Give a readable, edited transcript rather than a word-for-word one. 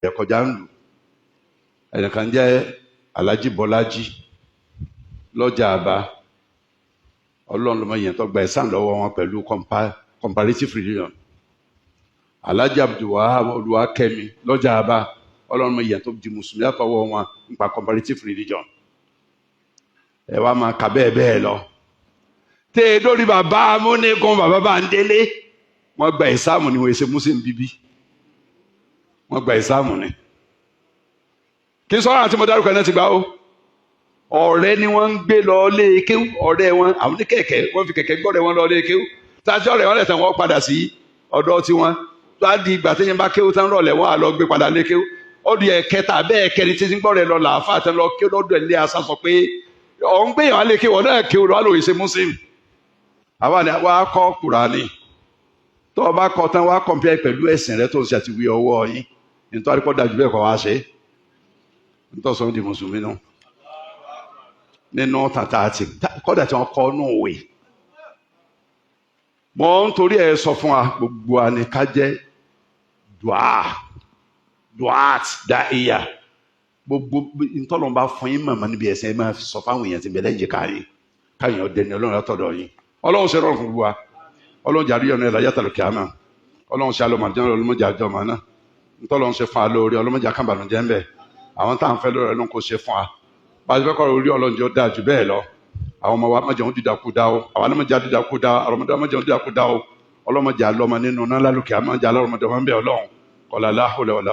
rẹ̀ kọjá ń lù. Ẹnìkan jẹ́ Alhaji Bọ́lájí lọ́jà àbá. Ọlọ́run ló mọ ìyẹn tó gba ẹ̀sán lọ́wọ́ wọn pẹ̀lú comparative religion. Alhaji Abdulwahab Olúwakẹ́mi lọ́jà àbá, Ọlọ́run mọ ìyẹn tó di mùsùlùmí látọwọ́ wọn nípa comparative religion. Ẹ wá máa kà bẹ́ẹ̀ bẹ́ẹ̀ lọ. Tẹ́ ẹ lórí bàbá amúnigún, bàbá bá ń délé, wọ́n gba ìsáàmù ni, wọ́n ṣe muslim bíbí, wọ́n gba ìsáàmù ni. Kí sọ́ra àti mo dárúkọ ẹ̀ náà ti gbà ó. Ọ̀rẹ́ ni wọ́n ń gbé lọ lé kéwú, ọ̀rẹ́ wọn, àwọn ní kẹ̀kẹ́, wọ́n fi kẹ̀kẹ́ gbọ́rẹ̀ wọn lọ lé kéwú. Tàbí ọ̀rẹ́ wọn lẹ̀tàn, wọ́n padà sí ọ̀dọ̀ tiwọn. Tó á di ìgbà téèyàn bá kéwú tán rọ̀lẹ́, wọ́n á lọ gbé padà lé kéwú. Ó di ẹ̀kẹta bẹ́ẹ̀ kẹrin títí gbọ́rẹ̀ lọ làáfà tán lọ kéwú lọ́dọ̀ ilé asá sọ pé ọ̀ ń gbé yàn lé kéwú, ọ̀dọ́ kéwú lọ́wọ́ lòye ṣe muslim. Àwa ni wàá kọ́ Kùránì, tó o bá kọ́ tán, wàá compare pẹ̀lú ẹ̀sìn rẹ tó ń ṣe àti wí ọwọ́ yín nítorí kọ́ dájú bẹ́ẹ̀ kọ́ wá ṣe nítorí sọ di mùsùlùmí náà nínú tàtà àti kọ́dà tí wọ́n kọ́ nù wè. Mo ń torí ẹ sọ fún wa, gbogbo wa ni ká jẹ́ dùá duat dá ìyà. Gbogbo ntọ́lọ́n bá fún yín mọ̀mọ́ níbi ẹ̀sìn, ẹ máa sọ fáwọn èèyàn tí bẹ̀rẹ̀ jẹ káyín káyìn ọ̀dẹni Ọlọ́run látọ̀dọ̀ yín. Ọlọ́run ṣe rọrùn fún gbogbo wa. Ọlọ́run jàrí ọ̀nà ẹ̀là yàtọ̀ lókè àmà. Ọlọ́run ṣe alọ́mọdé, ọlọ́mọdé àjọ ọmọ náà ntọ́lọ́run ṣe fún wa lórí, ọlọ́mọdé àkànbànújẹ́ ń bẹ̀. Àwọn táwọn fẹ́ lórí, Ọlọ́run kò ṣe fún wa bá a ti fẹ́ kọ́ orí. Ọlọ́run jẹ́ ó dáa jù bẹ́ẹ̀ lọ. Àwọn ọmọ wa, má jẹ́ wọn dídàkú dá o. Àwọn ọlọ́mọdé dídàkú dá, ọlọ́mọdé má jẹ́ wọn dídàkú dá o. Ọlọ́mọdé àlọ́mọ nínú náà lálùkẹ́ àmọ́ jẹ́ alọ́mọdé wọn bẹ̀. Ọlọ́run kọlá láhùlẹ̀ ọ̀la.